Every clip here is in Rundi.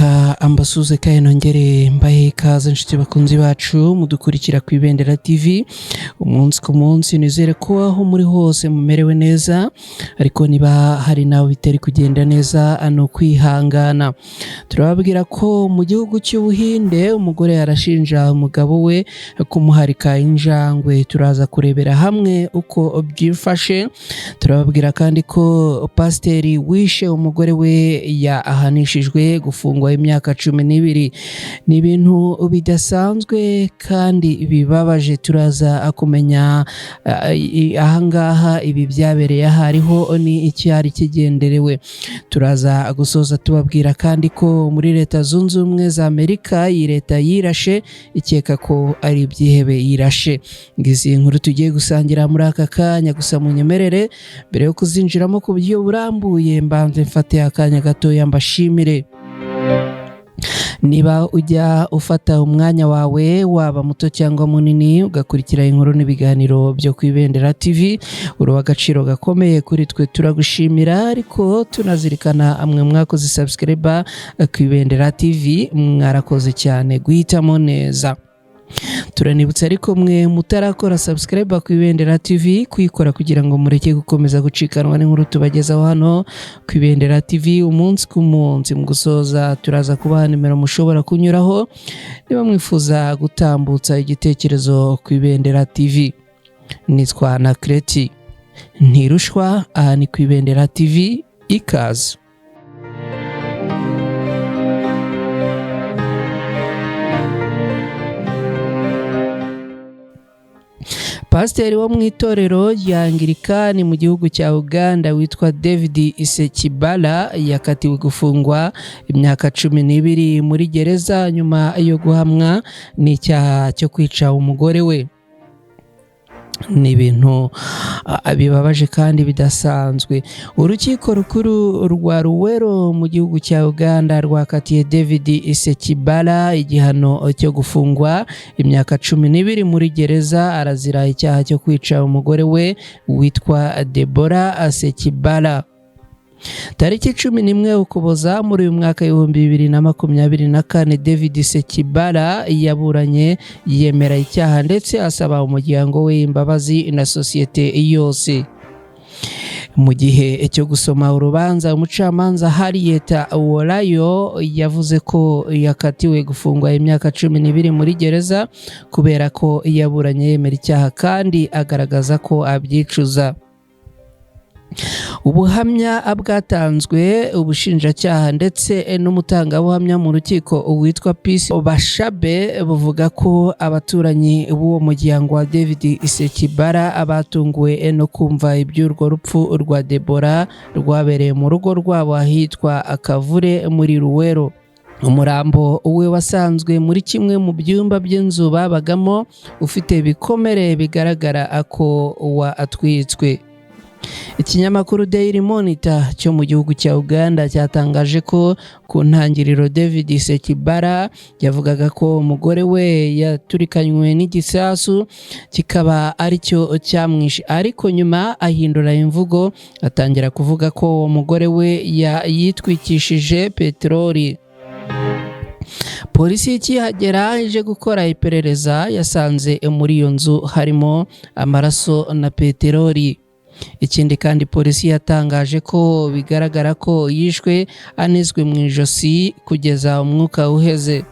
Reka ambasuze kandi nongere mbahe ikaze inshuti bakunzi bacu mudukurikira ku Ibendera TV umunsi ku munsi. Nizere ko aho muri hose mumerewe neza, ariko niba hari nawe bitari kugenda neza ni ukwihangana. Turababwira ko mu gihugu cy'Ubuhinde umugore arashinja umugabo we kumuharika injangwe. Turaza kurebera hamwe uko byifashe. Turababwira kandi ko pasiteri wishe umugore we yahanishijwe gufungwa imyaka 12. Ni ibintu bidasanzwe kandi bibabaje. Turaza kumenya ahangaha ibi byabereye aho ariho ni icyari kigenderewe. Turaza gusoza tubabwira kandi ko muri Leta Zunze Ubumwe za Amerika iyi leta yirashe ikeka ko ari ibyihebe yirashe. Ngizi inkuru tugiye gusangira muri aka kanya, gusa munyemerere mbere yo kuzinjiramo ku buryo burambuye mbanze mfate akanya gatoya mbashimire. Niba ujya ufata umwanya wawe waba muto cyangwa munini ugakurikira inkuru n'ibiganiro byo ku Ibendera TV, uri agaciro gakomeye kuri twe, turagushimira. Ariko tunazirikana amwe mwakoze subscribe ku Ibendera TV, mwarakoze cyane guhitamo neza. Turanibutsa ariko mwe mutarakora subscribe ku Ibendera TV kuyikora kugira ngo mureke gukomeza gucikanwa n'inkuru tubagezaho hano ku Ibendera TV umunsi ku munsi. Mu gusoza turaza kubaha nimero mushobora kunyuraho niba mwifuza gutambutsa igitekerezo ku Ibendera TV. Nitwa na Kreti Ntirushwa, aha ni ku Ibendera TV, ikaze. Pasiteri wo mu itorero rya Anglikani mu gihugu cya Uganda witwa David Sekibala yakatiwe gufungwa imyaka 12 muri gereza nyuma yo guhamwa n'icyaha cyo kwica umugore we. Ni ibintu bibabaje kandi bidasanzwe. Urukiko rukuru rwa Luwero mu gihugu cya Uganda rwakatiye David Sekibala igihano cyo gufungwa imyaka 12 muri gereza, arazira icyaha cyo kwica umugore we witwa Deborah Sekibala. Tariki 11 Ukuboza muri uyu mwaka 2024, David Sekibala yaburanye yemera icyaha ndetse asaba umuryango we imbabazi na sosiyete yose. Mu gihe cyo gusoma urubanza, umucamanza Harriet Wolayo yavuze ko yakatiwe gufungwa imyaka 12 muri gereza kubera ko yaburanye yemera icyaha kandi agaragaza ko abyicuza. Ubuhamya bwatanzwe ubushinjacyaha ndetse n'umutangabuhamya mu rukiko witwa Peace Bashabe buvuga ko abaturanyi b'uwo muryango wa David Sekibara batunguwe no kumva iby'urwo rupfu rwa Deborah rwabereye mu rugo rwabo ahitwa Akavure muri Luwero. Umurambo we wasanzwe muri kimwe mu byumba by'inzu babagamo ufite ibikomere bigaragara ko watwitswe. Ikinyamakuru Daily Monitor cyo mu gihugu cya Uganda cyatangaje ko ku ntangiriro David Sekibara yavugaga ko umugore we yaturikanywe n'igisasu kikaba aricyo cyamwishe, ariko nyuma ahindura imvugo atangira kuvuga ko umugore we yitwikishije peteroli. Polisi ikihagera ije gukora iperereza yasanze muri iyo nzu harimo amaraso na peteroli. Ikindi kandi polisi yatangaje ko bigaragara ko yishwe anizwe mu ijosi kugeza umwuka uheze.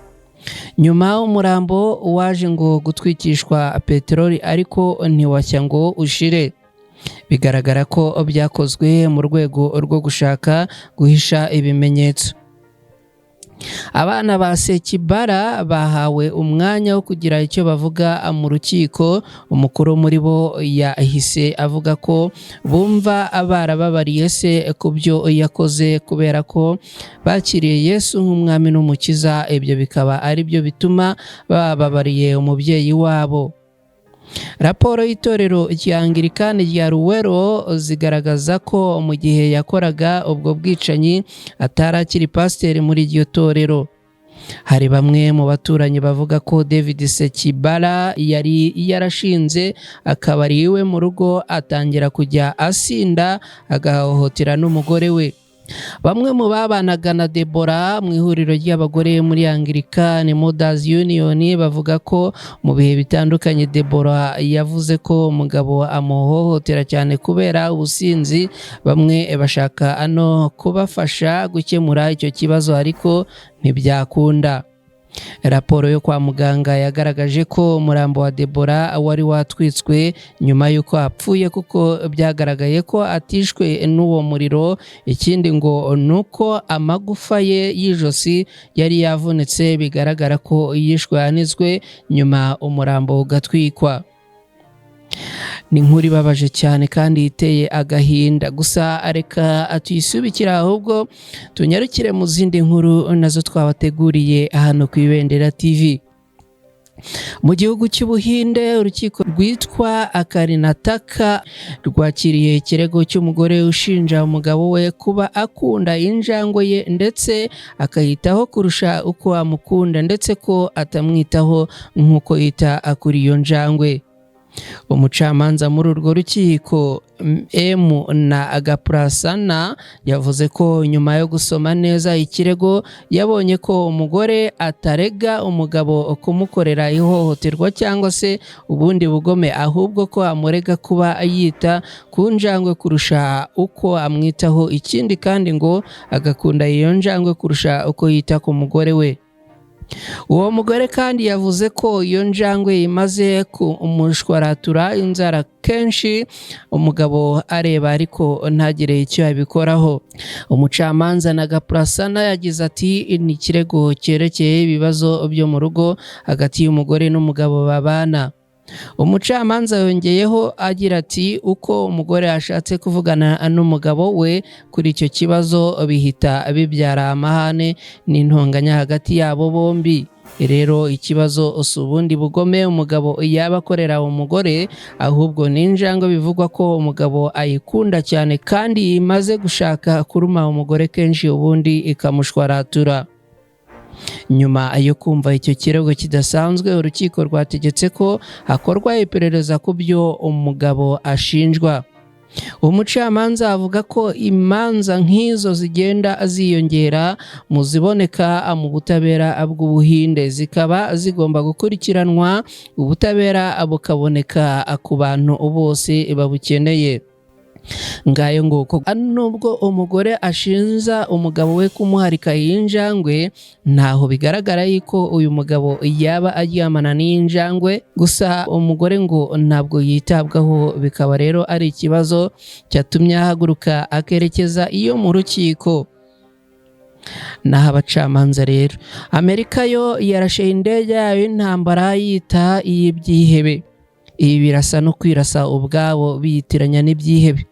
Nyuma umurambo waje ngo gutwikishwa peteroli ariko ntiwashya ngo ushire. Bigaragara ko byakozwe mu rwego rwo gushaka guhisha ibimenyetso. Abana ba Sekibara bahawe umwanya wo kugira icyo bavuga mu rukiko. Umukuru muri bo yahise avuga ko bumva barababariye se ku byo yakoze kubera ko bakiriye Yesu nk'umwami n'umukiza, ibyo bikaba ari byo bituma bababariye umubyeyi wabo. Raporo y'itorero rya Anglikani rya Luwero zigaragaza ko mu gihe yakoraga ubwo bwicanyi atari akiri pasiteri muri iryo torero. Hari bamwe mu baturanyi bavuga ko David Sekibala yari yarashinze akabari iwe mu rugo atangira kujya asinda agahohotera n'umugore we. Bamwe mu babanaga na Debora mu ihuriro ry'abagore muri Anglican Mothers Union bavuga ko mu bihe bitandukanye Debora yavuze ko umugabo amuhohotera cyane kubera ubusinzi. Bamwe bashaka ano kubafasha gukemura icyo kibazo, ariko ntibyakunda. Raporo yo kwa muganga yagaragaje ko umurambo wa Debora wari watwitswe nyuma y'uko apfuye, kuko byagaragaye ko atishwe n'uwo muriro. Ikindi ngo ni uko amagufa ye y'ijosi yari yavunitse, bigaragara ko yishwe anizwe, nyuma umurambo ugatwikwa. Ni inkuru ibabaje cyane kandi iteye agahinda. Gusa reka tuyisubikira, ahubwo tunyarukire mu zindi nkuru nazo twabateguriye hano ku Ibendera TV. Mu gihugu cy'Ubuhinde, urukiko rwitwa Akarinataka rwakiriye ikirego cy'umugore ushinja umugabo we kuba akunda injangwe ye ndetse akayitaho kurusha uko amukunda, ndetse ko atamwitaho nk'uko yita kuri iyo njangwe. Umucamanza muri urwo rukiko, M na Agapurasana, yavuze ko nyuma yo gusoma neza ikirego yabonye ko umugore atarega umugabo kumukorera ihohoterwa cyangwa se ubundi bugome, ahubwo ko amurega kuba yita ku njangwe kurusha uko amwitaho. Ikindi kandi ngo agakunda iyo njangwe kurusha uko yita ku mugore we. Uwo mugore kandi yavuze ko iyo njangwe imaze kumushwaratura inzara kenshi, umugabo areba ariko ntagire icyo yabikoraho. Umucamanza Nagapurasana yagize ati: "Ni ikirego cyerekeye ibibazo byo mu rugo hagati y'umugore n'umugabo babana." Umucamanza yongeyeho agira ati: "Uko umugore ashatse kuvugana n'umugabo we kuri icyo kibazo, bihita bibyara amahane n'intonganya hagati yabo bombi. Rero ikibazo si ubundi bugome umugabo yaba akorera umugore, ahubwo ni injangwe bivugwa ko umugabo ayikunda cyane kandi imaze gushaka kuruma umugore kenshi, ubundi ikamushwaratura." Nyuma yo kumva icyo kirego kidasanzwe, urukiko rwategetse ko hakorwa iperereza ku byo umugabo ashinjwa. Umucamanza avuga ko imanza nk'izo zigenda ziyongera mu ziboneka mu butabera bw'Ubuhinde, zikaba zigomba gukurikiranwa, ubutabera bukaboneka ku bantu bose babukeneye. Ngayo nguko. Nubwo umugore ashinja umugabo we kumuharika iyi njangwe, ntaho bigaragara yuko uyu mugabo yaba aryamana n'iyi njangwe. Gusa umugore ngo ntabwo yitabwaho, bikaba rero ari ikibazo cyatumye ahaguruka akerekeza iyo mu rukiko. Naho abacamanza rero, Amerika yo yarashe indege yayo y'intambara yita iy'ibyihebe. Ibi birasa no kwirasa ubwabo biyitiranya n'ibyihebe.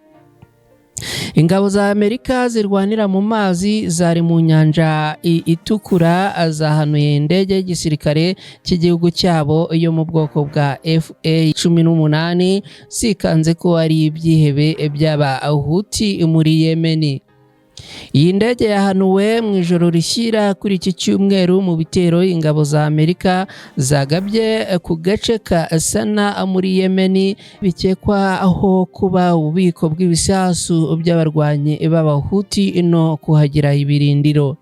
Ingabo za Amerika zirwanira mu mazi zari mu nyanja Itukura zahanuye indege y'igisirikare cy'igihugu cyabo yo mu bwoko bwa FA 18, zikanze ko ari ibyihebe by'Abahuti muri Yemeni. Iyi ndege yahanuwe mu ijoro rishyira kuri iki cyumweru mu bitero ingabo za Amerika zagabye ku gace ka Sana muri Yemeni, bikekwa aho kuba ububiko bw'ibisasu by'abarwanyi b'Abahuti no kuhagira ibirindiro.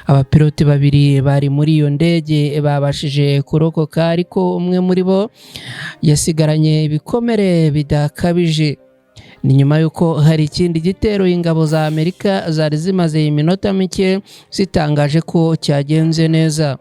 Abapilote babiri bari muri iyo ndege babashije kurokoka, ariko umwe muri bo yasigaranye ibikomere bidakabije. Ni nyuma y'uko hari ikindi gitero ingabo za Amerika zari zimaze iminota mike zitangaje ko cyagenze neza.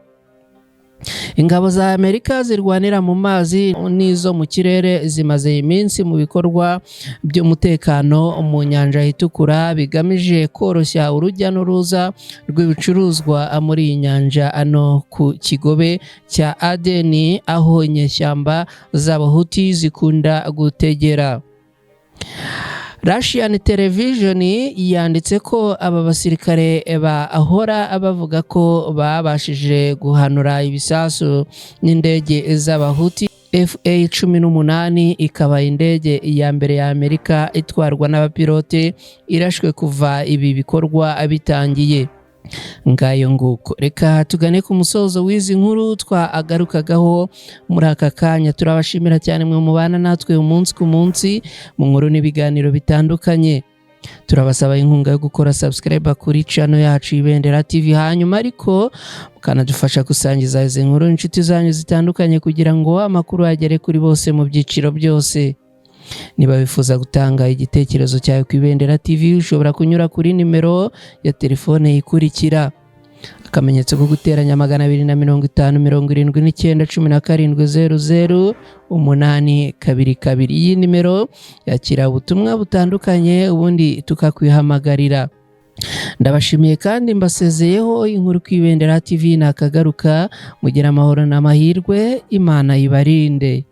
Ingabo za Amerika zirwanira mu mazi n'izo mu kirere zimaze iminsi mu bikorwa by'umutekano mu nyanja Itukura, bigamije koroshya urujya n'uruza rw'ibicuruzwa muri iyi nyanja ano ku kigobe cya Adeni, aho inyeshyamba z'Abahuti zikunda gutegera. Russian Television yanditse ko aba basirikare bahora bavuga ko babashije guhanura ibisasu n'indege z'Abahuti. FA 18 ikaba indege ya mbere ya Amerika itwarwa n'abapilote irashwe kuva ibi bikorwa bitangiye. Ngayo nguko. Reka tugane ku musozo w'izi nkuru twagarukagaho muri aka kanya. Turabashimira cyane mwe mubana natwe umunsi ku munsi mu nkuru n'ibiganiro bitandukanye. Turabasaba inkunga yo gukora subscribe kuri channel yacu Ibendera TV, hanyuma ariko mukanadufasha gusangiza izi nkuru inshuti zanyu zitandukanye kugira ngo amakuru agere kuri bose mu byiciro byose. Niba wifuza gutanga igitekerezo cyawe ku Ibendera TV, ushobora kunyura kuri nimero ya telefone ikurikira: akamenyetso ko guteranya 250 79 17 00 822. Iyi nimero yakira ubutumwa butandukanye, ubundi tukakwihamagarira. Ndabashimiye kandi mbasezeyeho. Inkuru ku Ibendera TV nakagaruka. Mugira amahoro n'amahirwe, Imana ibarinde.